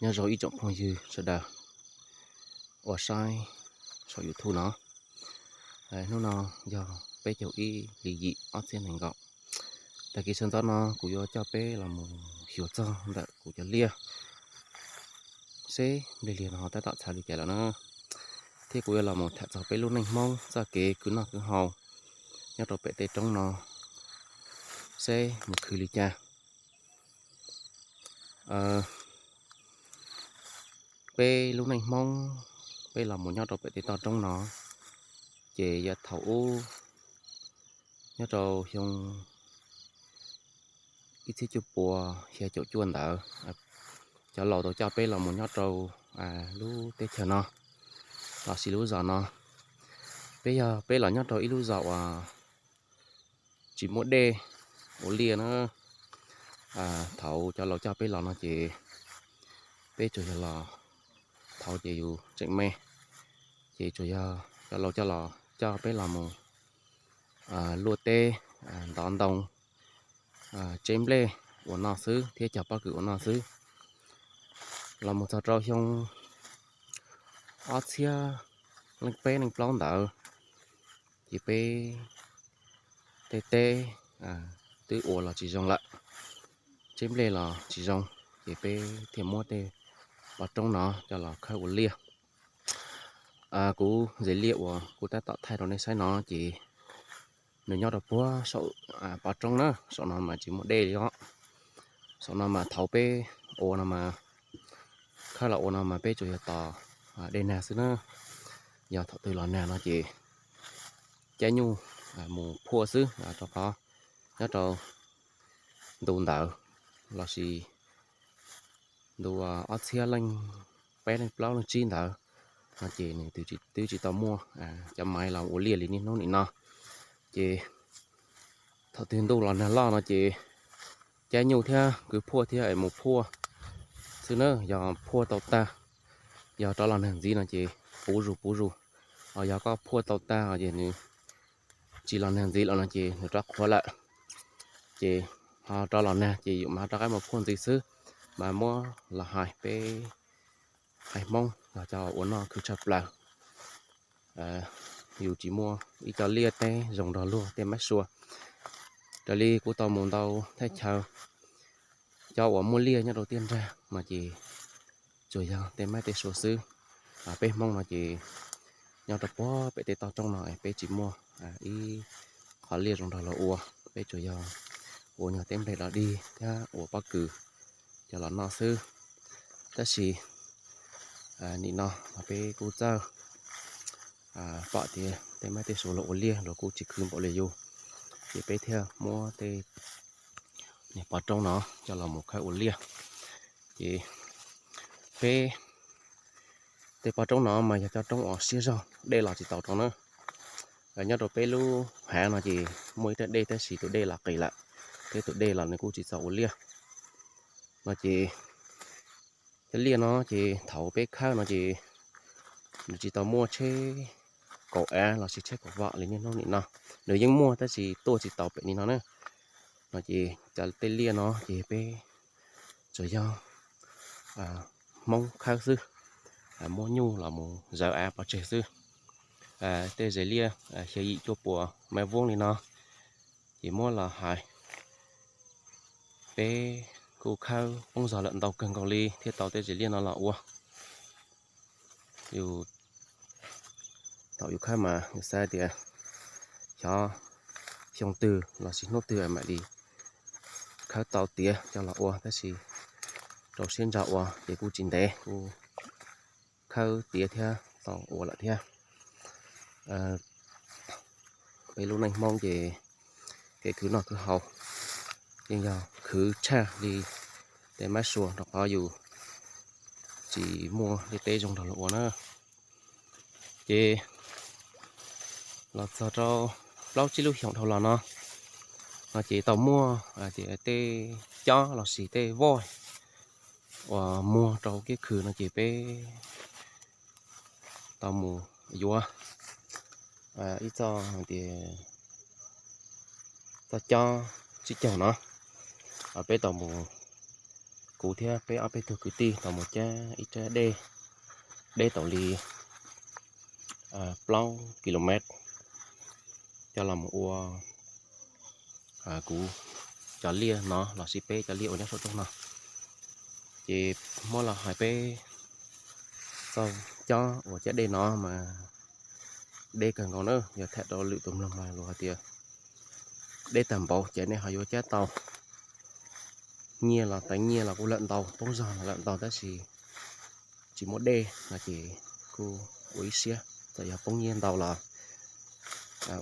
Nyob zoo ib tsoom phooj ywg sawv daws uas saib saum YouTube no. Hnub no yog peb caug ib hlis yim ob txhiab nees nkaum. Tag kis sawv ntxov no kuv yuav coj peb los mus xyuas txog ntawm kuv cov liaj seb nplej liag no tab tom txhav li cas lawm na. Thiab kuv yuav los mus tham txog peb lub neej Hmoob txoj kev khwv noj khwv haus nyob rau pem tej roob no seb nws khwv li cas. Peb lub neej Hmoob, peb los mus nyob rau pem tej toj roob no, ces yav thaum ub nyob rau xyoo ib txhiab cuaj puas xya caum cuaj ntawd, cov laus tau coj peb los mus nyob rau lub teb chaws no lossis lub zos no. Peb yog peb los nyob rau ib lub zos uas tsis muaj dej ua liaj na. Thaum cov laus coj peb los no ces peb tsuas yog los, thaum ces yus tseem me, ces tsuas yog cov laus coj los, coj peb los mus luaj teb, ntov ntoo, tseb nplej ua noj xwb thiab cog pob kws ua noj xwb. Los mus txog rau xyoo ob txhiab leej peb leej plaub ntawd, ces peb tej teb twb ua los tsis zoo lawm, tseb nplej los tsis zoo, ces peb thiaj muab tej pov roob no coj los khawb ua liaj. Kuv zes liaj uas kuv tab tom thaij rau nej saib no ces nws nyob rau puag saum pov roob na, saum no mas tsis muaj dej li os. Saum no mas thaum peb ua no mas, khawb los ua no mas peb tsuas yog tos dej nag xwb na. Yog thaum twg los nag no ces caij nyuj mus phuaj xwb, rau qhov nyob rau ntu ntawd lossis ntu ob txhiab leej peb leej plaub leej tsib ntawd no ces nws twb tsis tau muaj cov maiv los ua liaj li niaj hnub nim no. Ces thaum twg ntuj los nag loj no ces caij nyuj thiab kwv phuaj thiab es mus phuaj xwb na. Yog phuaj tau tag, yog rov los nag ntxiv no ces puv zus puv zus. Ho yog koj phuaj tau tag ces nws tsis los nag ntxiv lawm no ces nws rov qhuav lawm, ces ho rov los nag ces yus mam rov qab mus phuaj ntxiv xwb. Mas muab los hais peb haiv Hmoob los cov ua noj khwv tshaj plaws, yus tsis muaj ib co liaj teb zoo nrog luag tej mab sua. Raws li kuv tau mus ntau thaj chaw, cov uas muaj liaj nyob rau tiaj nrag no ces tsuas yog tej mab tej sua xwb. Peb Hmoob no ces nyob rau puag pem tej toj roob no peb tsis muaj ib qho liaj zoo nrog luag ua, peb tsuas yog ua nyuag teb nplej dog dig thiab ua pob kws coj los noj xwb. Tab sis nim no mas peb kuj txawj pom tias tej mab tej sua luag ua liaj luag kuj tsis khwv npaum li yus, ces peb thiaj muab tej niag pov roob no coj los mus khawb ua liaj. Ces peb tej pov roob no mas yog cov roob uas siab zog, dej los tsis tau rau na. Nyob rau peb lub hav no ces muaj ib rab dej tab sis tus dej los qis lawm, thiab tus dej los nws kuj tsis txaus ua liaj no ces cov liaj no ces thaum peb khawb no ces nws tsis tau muaj tsheb kaum av lossis tsheb kaum vom li niaj hnub nim no. Nws yeej muaj tab sis tuaj tsis tau pem li no na. No ces cov tej liaj no ces peb tsuas yog Hmoob khawb xwb, muab nyuj los mus zawv av pov tseg xwb. Tej zes liaj xya yim cuaj puas mev vuab li no, ces muab los hais, peb kuj khawb poob zog lawm ntau kawg nkaus li thiaj tau tej zes liaj no los ua. Yus, thaum yus khawb mas yus xav tias xyov xyoo twg lossis hnub twg mam li khawb tau tiav coj los ua, tab sis rau siab ntso ua ces kuj tsis ntev kuj khawb tiav thiab tau ua lawm thiab. Peb lub neej Hmoob ces kev khwv noj khwv haus yeej yog khwv tshaj li tej mab sua rau qhov yus tsis muaj liaj teb zoo nrog luag ua na. Ces los txog rau plaub tsib lub xyoos dhau los no, no ces tau muaj tej cob lossis tej voj uas muag rau kiab khw no ces peb tau mus yuav ib txoj, hais tias txoj cob tsib caug no, peb tau mus kuv thiab peb ob peb tug kwv tij tau mus cab ib rab dej, deb tau li plaub kilomev coj los mus ua kuv cov liaj no los sis peb cov liaj uas nyob saum roob no. Ces muab los hais peb txoj cob uas cab dej no mas deb kawg nkaus na. Yog tham rau lwm tus mloog mas luag hais tias deb tag npaum ces nej ho yuav cab tau. Nyiaj los teev nyiaj los kuj lawm ntau, poob zog los lawm ntau tab sis tsis muaj dej no ces kuj ua ib siab, txawm yog poob nyiaj ntau los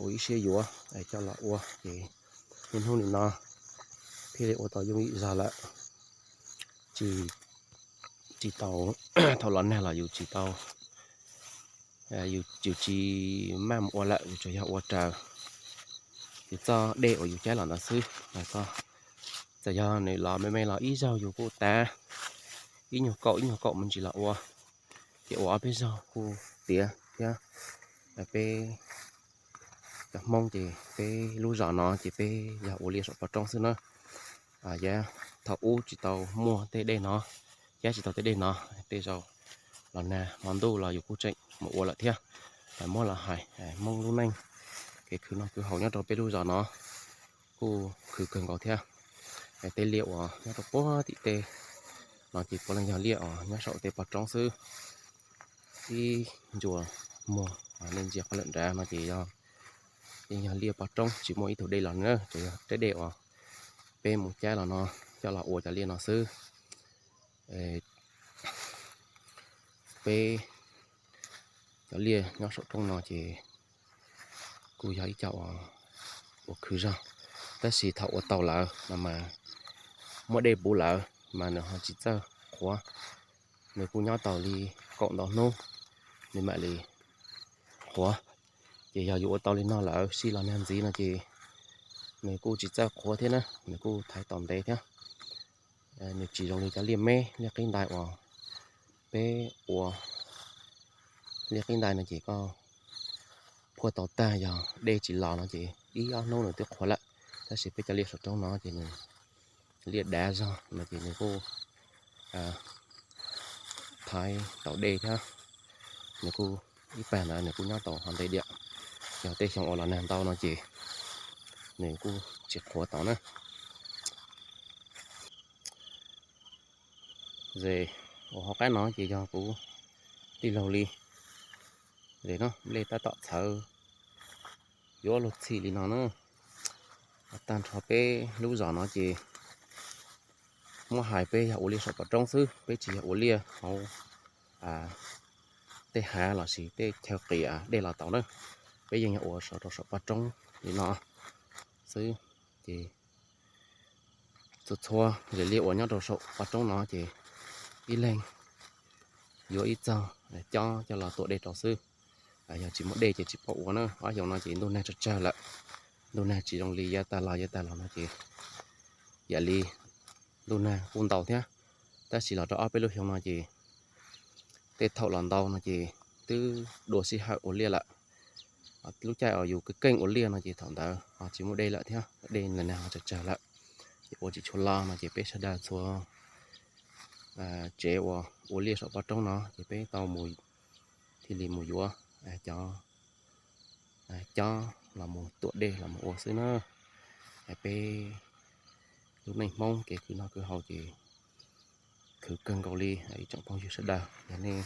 ua ib siab yuav coj los ua ces niaj hnub nim no thiaj li ua tau yooj yim zog lawm. Tsis, tsis tau, thaum los nag los yus tsis tau, yus tsis maj mus ua lawm, yus tsuas yog ua raws yus txoj dej uas yus cab los ntawd xwb. Txawm yog nws los me me los ib zaug yus kuj tav ib nyuag kaum ib nyuag kaum me ntsis los ua, ces ua ob peb zaug kuj tiav thiab. Peb cov Hmoob ces peb lub zos no ces peb yog ua liaj saum pov roob xwb na. Yav thaum ub tsis tau muaj tej dej no, cab tsis tau tej dej no, tej zaum los nag hmo ntuj los yus kuj tseem mus ua lawm thiab. Muab los hais Hmoob lub neej, kev khwv noj khwv haus nyob rau peb lub zos no kuj khwv kawg nkaus thiab. Tej liaj uas nyob rau puag tim tej no ces puav leej yog liaj uas nyob saum tej pov roob xwb. Ib ntsuas muag nej ntsia qhov lawm nrad no ces yog, yeej yog liaj pov roob tsis muaj ib tug dej los na, ces yog tej dej uas peb mus cab los no coj los ua cov liaj no xwb. Peb cov liaj nyob saum roob no ces kuj yog ib co uas khwv zog, tab sis thaum ua tau lawm no mas muaj dej puv lawm mas nws ho tsis txawj qhuav. Nws kuj nyob tau li kaum ntau hnub nws mam li qhuav. Ces yog yus ua tau li no lawm sij los nag ntxiv no ces nws kuj tsis txawj qhuav thiab na, nws kuj thaiv tau ntev thiab. Nws tsis zoo li cov liaj me liaj qib ntais uas peb ua, liaj qib ntais no ces koj phuaj tau tag yog dej tsis los no ces ib ob hnub nws twb qhuav lawm. Tab sis peb cov liaj saum roob no ces nws liaj dav zog no ces nws kuj thaiv tau dej thiab, nws kuj ib pag ntawd nws kuj nyob tau ho ntev diam. Yog tej xyoo uas los nag ntau no ces nws kuj tsis qhuav tau na. Zem uas hauv qab no ces yog kuv tij laug li zem no, nplej tab tom txhawv yuav luag txhim li no na. Tag nrho peb lub zos no ces muab hais peb yog ua liaj saum pov roob xwb, peb tsis yog ua liaj hauv tej hav los sis tej chaw qias dej los tau na. Peb yeej yog ua saum rau saum pov roob li no xwb. Ces txhua txhua zem liaj uas nyob rau saum pov roob no ces ib leeg yuav ib txog cob coj los tuam dej rau xwb. Yog tsis muaj dej ces tsis paub ua na. Ob xyoos no ces ntuj nag tsawg tsawg lawm, ntuj nag tsis zoo li yav tag los, yav tag los no ces yam li ntuj nag kuj ntau thiab, tab sis los rau ob peb lub xyoo no ces tej thaum los ntau no ces twb dua sij hawm ua liaj lawm. Lub caij uas yus keej keej ua liaj no ces thaum ntawd ho tsis muaj dej lawm thiab, dej nag ho tsawg tsawg lawm, ces ua tsis tshua los no ces peb sawv daws txhua tsev uas ua liaj saum pov roob no ces peb tau mus, thiaj li mus yuav cov cob los mus tuam dej los mus ua xwb na. Peb lub neej Hmoob kev khwv noj khwv haus ces khwv kawg nkaus li ib tsoom phooj ywg sawv daws. Yog nej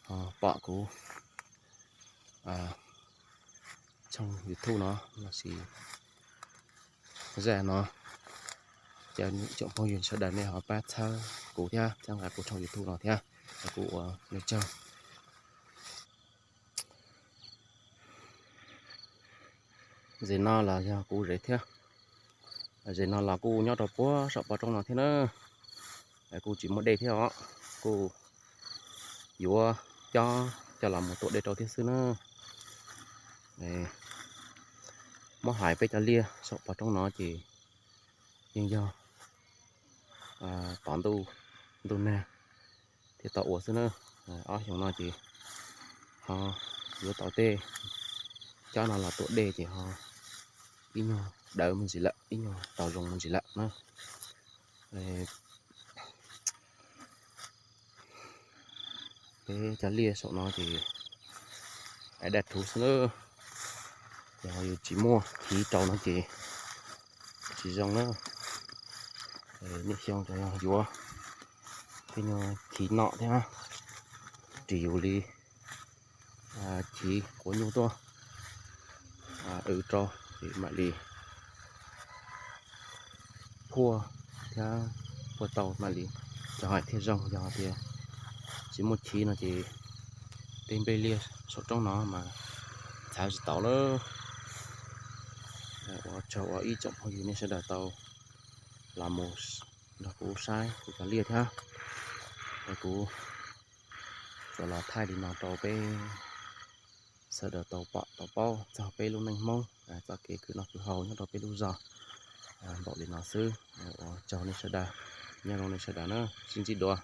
ho pom kuv tshooj YouTube no los sis zaj no, ces ib tsoom phooj ywg sawv daws nej ho pab txhawb kuv thiab txhawb nqa kuv tshooj YouTube no thiab, kuv ua nej tsaug. Zem no los yog kuv zem thiab. Zem no los kuj nyob rau puag saum pov roob no thiab na. Kuj tsis muaj dej thiab os, kuj yuav cob coj los mus tuam dej rau thiab xwb na. Muab hais peb cov liaj saum pov roob no ces yeej yog tom ntuj, ntuj nag thiaj tau ua xwb na. Ob xyoo no ces ho yuav tau tej cob no los tuam dej ces ho ib nyuag dawv me ntsis lawm, ib nyuag tau zoo me ntsis lawm na. Peb cov liaj saum no ces daj rhuv xwb na. Yog yus tsis muaj chiv rau no ces tsis zoo na. Niaj xyoo yuav tej nyuag chiv nom thiab ris yus li chiv quav nyuj tuaj w rau, ces mam li phua thiab phua tau mam li cov hais thiaj zoo. Yog tias tsis muaj chiv no ces tej nplej liaj saum roob no mas txhav tsis tau lawm. Ua tsaug ua ib tsoom phooj ywg nej sawv daws tau los mus nrog kuv saib kuv cov liaj thiab. Kuv tsuas los thaij li no rau peb sawv daws tau pom tau paub txog peb lub neej Hmoob txoj kev khwv noj khwv haus nyob rau peb lub zos npaum li no xwb. Ua tsaug nej sawv daws, nyob zoo nej sawv daws na, sib ntsib dua.